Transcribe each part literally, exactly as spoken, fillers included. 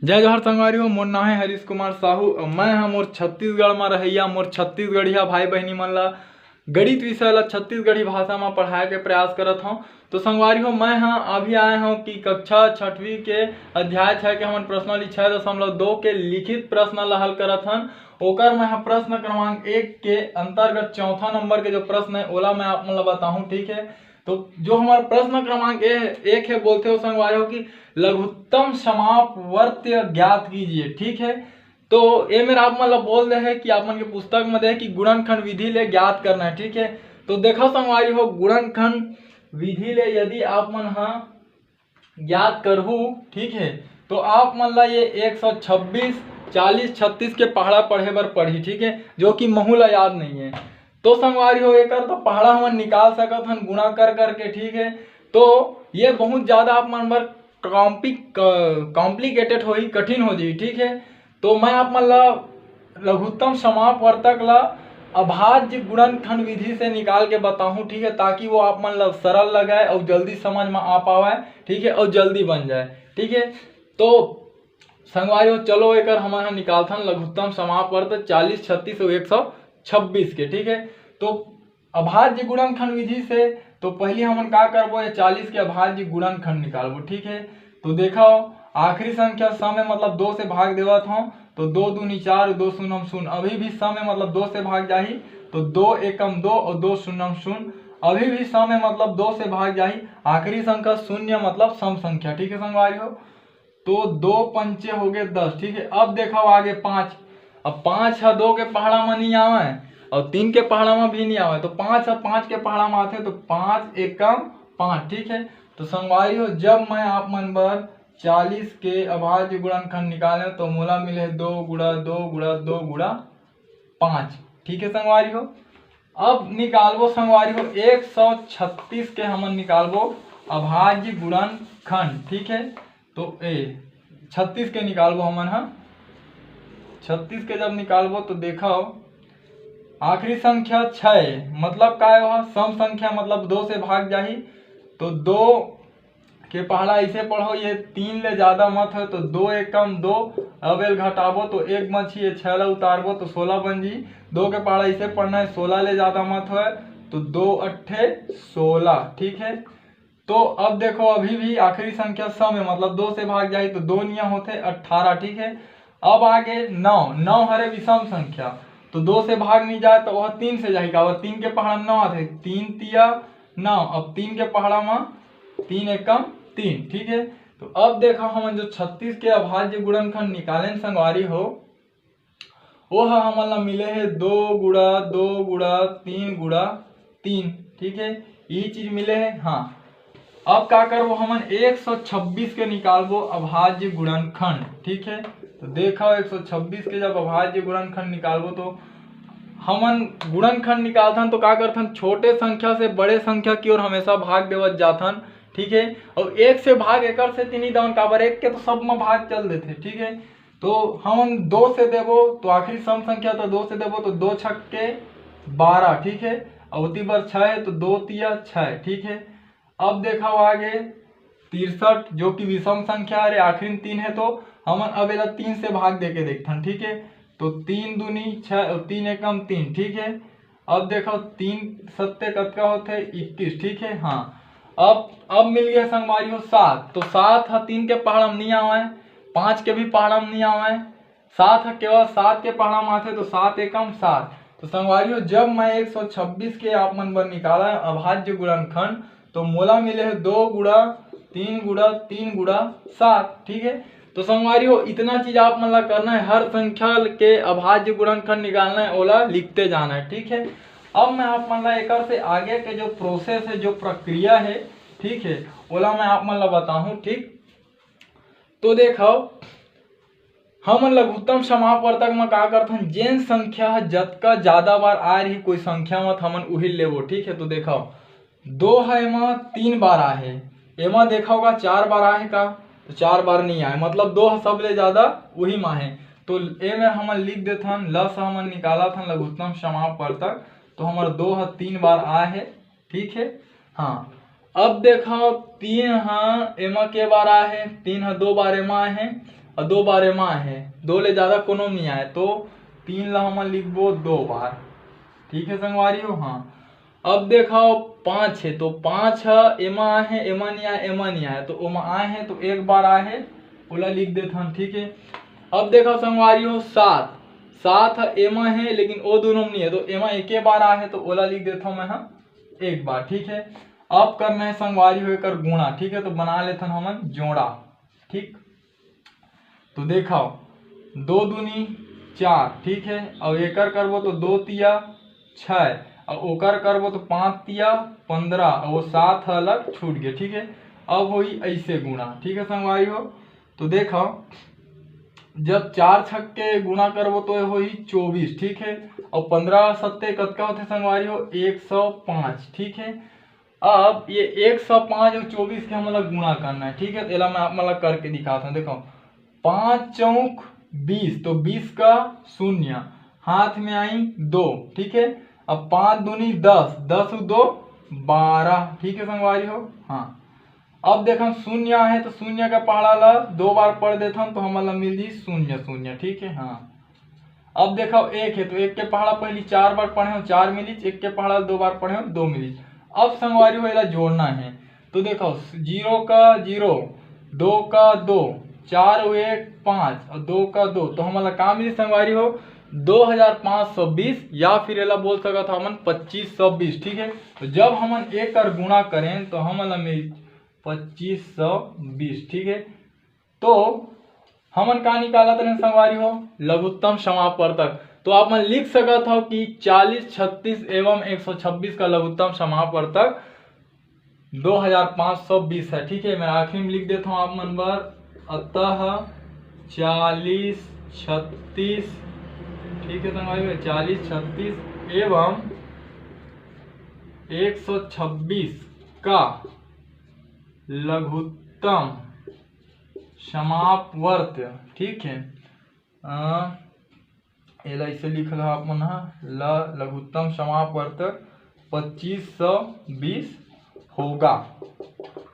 जय जोहार संगवारी हो, मोर नाम है हरीश कुमार साहू। अउ मैं हा मोर छत्तीसगढ़ म रहइया, मोर छत्तीसगढ़िया भाई बहिनी मन ला गणित विषय ला छत्तीसगढ़ी भाषा म पढ़ाए के प्रयास करत हौं। तो संगवारी हो, मैं हा अभी आए हौं कि कक्षा छठवीं के अध्याय छः के हमन प्रश्नावली छः दशमलव दो के लिखित प्रश्न ला हल करत हन। ओकर मैं हा प्रश्न क्रमांक एक के अंतर्गत चौथा नंबर के जो प्रश्न है, ओला मैं आप मन ला बताहूँ, ठीक है। तो जो हमारा प्रश्न क्रमांक ए-, एक है, बोलते हो संगवारी हो कि लघुत्तम समापवर्त्य ज्ञात कीजिए, ठीक है। तो ये मेरा आप मन ला बोल दे है कि आप मन के पुस्तक में दे है कि गुणनखंड विधि ले ज्ञात करना है, ठीक है। तो देखो संगवारी हो, गुणनखंड विधि ले यदि आप मन हा ज्ञात करहू, ठीक है, तो आप मन ला ये एक सौ छब्बीस, चालीस, छत्तीस के पहाड़ा पढ़े बर पड़ही, ठीक है, जो कि महू ला याद नहीं है। तो संगवारी हो, एकर तो पहाड़ा हमन निकाल सकत हन गुणा कर करके, ठीक है। तो ये बहुत ज़्यादा आप मन बर कॉम्पी-, क-, complicated होही, कठिन हो जाही, ठीक है। तो मैं आप मन ला लघुत्तम समापवर्तक ला अभाज्य गुणनखंड विधि से निकाल के बताहूँ, ठीक है, ताकि वो आप मन ला सरल लगाए और जल्दी समझ में आ पावे, ठीक है, और जल्दी बन जाए, ठीक है। तो संगवारी हो, चलो एकर हमन ह निकालथन लघुत्तम समापवर्त चालीस, छत्तीस और एक सौ छब्बीस के, ठीक है। तो अभाज्य गुणनखंड विधि से तो पहली हमन का करबो, ये चालीस के अभाज्य गुणनखंड निकालबो, ठीक है। तो देखो, आखिरी संख्या सम है, मतलब दो से भाग देवत हौं, तो दो दूनी चार, दो शून्यम शून्य, अभी भी सम है, मतलब दो से भाग जाही, तो दो एकम दो और दो शून्यम शून्य, अभी भी सम है, मतलब दो से भाग जाही। आखिरी संख्या शून्य, मतलब सम संख्या, ठीक है संगवारी हो। तो दो पंचे हो गए दस, ठीक है। अब देखो आगे पाँच, अब पाँच ह दो के पहाड़ा में नहीं आवे और तीन के पहाड़ा में भी नहीं आवे, तो पाँच ह पाँच के पहाड़ा में आथे, तो पाँच एकम पाँच, ठीक है। तो संगवारी हो, जब मैं आप मन बर चालीस के अभाज्य गुणनखंड निकाले, तो मोला मिले दो गुणा दो गुणा दो गुणा पाँच, ठीक है संगवारी हो। अब निकालबो संगवारी हो एक सौ छत्तीस के हमन निकालबो अभाज्य गुणनखंड, ठीक है। तो ए छत्तीस के निकालबो हमन ह, छत्तीस के जब निकालबो तो देखो आखिरी संख्या छः, मतलब काय हो, सम संख्या, मतलब दो से भाग जाही, तो दो के पहाड़ा ऐसे पढ़ो, ये तीन ले ज़्यादा मत हो, तो दो एकम दो, अब एल घटाबो तो एक बची, ये छः ला उतारबो तो सोलह बन जी। दो के पहाड़ा ऐसे पढ़ना है, सोलह ले ज़्यादा मत हो, तो दो अट्ठे सोलह, ठीक है। तो अब देखो, अभी भी आखिरी संख्या सम है, मतलब दो से भाग जाए तो दो निया होते अट्ठारह, ठीक है। अब आगे नौ, नौ हरे विषम संख्या, तो दो से भाग नहीं जाए तो वह तीन से जाए, काबर तीन के पहाड़ा में नौ आते, तीन तिया नौ, अब तीन के पहाड़ा में तीन एकम तीन, ठीक है। तो अब देखो हमन जो छत्तीस के अभाज्य गुणनखंड निकालेन संगवारी हो, वो ह हमन ला मिले है दो गुणा दो गुणा तीन गुणा तीन, ठीक है, ये चीज मिले है। हाँ, अब का करबो, हमन एक सौ छब्बीस के निकालबो अभाज्य गुणनखंड, ठीक है। तो देखो एक सौ छब्बीस के जब अभाज्य गुणनखंड निकालबो तो हमन गुणनखंड निकालथन तो का करथन, छोटे संख्या से बड़े संख्या की ओर हमेशा भाग देवत जाथन, ठीक है। और एक से भाग एकर से तिनी दवन, काबर एक के तो सब में भाग चल देथे, ठीक है। तो हमन दो से देबो तो आखिरी सम संख्या तो दो से देबो तो दो छक्के बारह, ठीक है। और उती बर छः है तो दो तिया छः, ठीक है। अब देखो आगे तिरसठ, जो कि विषम संख्या हरे, आखिरी में तीन है, तो हमन अब एला तीन से भाग देके देखथन, ठीक है। तो तीन दूनी छः और तीन एकम तीन, ठीक है। अब देखो तीन सत्ते कतका होथे, इक्कीस, ठीक है। हाँ, अब अब मिल गया संगवारी हो सात, तो सात ह तीन के पहाड़ा में नहीं आवे, पाँच के भी पहाड़ा में नहीं आवे, सात ह केवल सात के पहाड़ा में आथे, तो सात एकम सात। तो संगवारी हो, जब मैं एक सौ छब्बीस के आप मन बर निकाला अभाज्य गुणनखंड, तो मोला मिले है दो गुणा तीन गुणा तीन गुणा सात, ठीक है। तो संगवारी हो, इतना चीज आप मन ला करना है, हर संख्या के अभाज्य गुणनखंड निकालना है, ओला लिखते जाना है, ठीक है। अब मैं आप मन ला एकर से आगे के जो प्रोसेस है, जो प्रक्रिया है, ठीक है, ओला मैं आप मन ला बताहूँ, ठीक। तो देखो, हमन लघुत्तम समापवर्तक म का करथन, जेन संख्या ह जतका ज्यादा बार आए रही कोई संख्या म, त हमन उही ल लेबो, ठीक है। तो देखो, दो ह एमा तीन बार आए हे, एमा देखोगा चार बार आए हे का, तो चार बार नहीं आए, मतलब दो ह सबले ज्यादा उही म आहे। तो एमे हमन लिख देथन, ल से हमन निकालत हन लघुत्तम समापवर्तक, तो हमर दो ह तीन बार आए हे, ठीक है। हाँ, अब देखो, तीन ह एमा के बार आए हे, तीन ह दो बार एमा आए हे, अउ दो बार एमा आहे, दो ले ज्यादा कोनो नहीं आए, तो तीन ला हमन लिखबो दो बार। ठीक है संगवारी हो। हाँ, अब देखो पाँच है, तो पाँच है एमा आहे, एमा नहीं आए, एमा नहीं आए, तो ओमा आए है तो एक बार आहे, ओला लिख देथन। ठीक है, अब देखो संगवारी हो सात, सात है एमा है लेकिन ओ दोनों में नहीं है, तो एमा एके बार आहे तो ओला लिख देथन मैं, हाँ, एक बार। ठीक है, अब करना है संगवारी हो एकर गुणा। ठीक है, तो बना लेथन हमन जोड़ा। ठीक, तो देखो दो दूनी चार। ठीक है, और एकर करबो तो दो तिया छः, और ओकर करबो तो पाँच तिया पंद्रह, और वो सात ह अलग छूट गए। ठीक है, अब होई ऐसे गुणा। ठीक है संगवारी हो, तो देखो जब चार छक्के गुणा करबो तो होई चौबीस। ठीक है, और पंद्रह सत्ते कतका होते संगवारी हो? एक सौ पाँच। ठीक है, अब ये एक सौ पाँच और चौबीस के हमन ला गुणा करना है। ठीक है, तो एला मैं आप मन ला करके दिखाता हूँ। देखो पाँच चौक बीस, तो बीस का शून्य, हाथ में आई दो। ठीक है, अब पाँच दूनी दस, दस दो बारह। ठीक है संगवारी हो। हाँ, अब देखो शून्य है तो शून्य का पहाड़ा ला दो बार पढ़ देथन तो हमन ला मिल जी शून्य शून्य। ठीक है, हाँ, अब देखो एक है तो एक के पहाड़ा पहली चार बार पढ़े हो, चार मिलिच, एक के पहाड़ा दो बार पढ़े हो, दो मिलिच। अब संगवारी हो एला जोड़ना है, तो देखो जीरो का जीरो, दो का दो, चार और एक पाँच और दो का दो, तो हमन ला का मिली संगवारी हो? दो हजार पाँच सौ बीस, या फिर एला बोल सकत हो हमन पच्चीस सौ बीस। ठीक है, तो जब हमन एकर गुणा करें तो हमन ला मिली पच्चीस सौ बीस। ठीक है, तो हमन का निकालत रहेन संगवारी हो? लघुत्तम समापवर्तक। तो आप मन लिख सकत हो कि चालीस, छत्तीस एवं एक सौ छब्बीस का लघुत्तम समापवर्तक दो हजार पाँच सौ बीस है। ठीक है, मैं आखिरी में लिख देता हूँ आप मन बर, अतः चालीस, छत्तीस, ठीक है संगवारी हो, चालीस, छत्तीस एवं एक सौ छब्बीस का लघुत्तम समापवर्त। ठीक है, अ, एला ऐसे लिख लो आप मन ह, ल-, लघुत्तम समापवर्त पच्चीस सौ बीस होगा।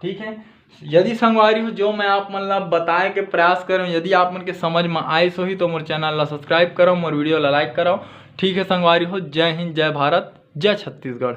ठीक है, यदि संगवारी हो जो मैं आप मन ला बताए के प्रयास करूँ, यदि आप मन के समझ में आइस होही तो मोर चैनल ला सब्सक्राइब करो, मोर वीडियो ला लाइक करो। ठीक है संगवारी हो, जय हिंद, जय भारत, जय छत्तीसगढ़।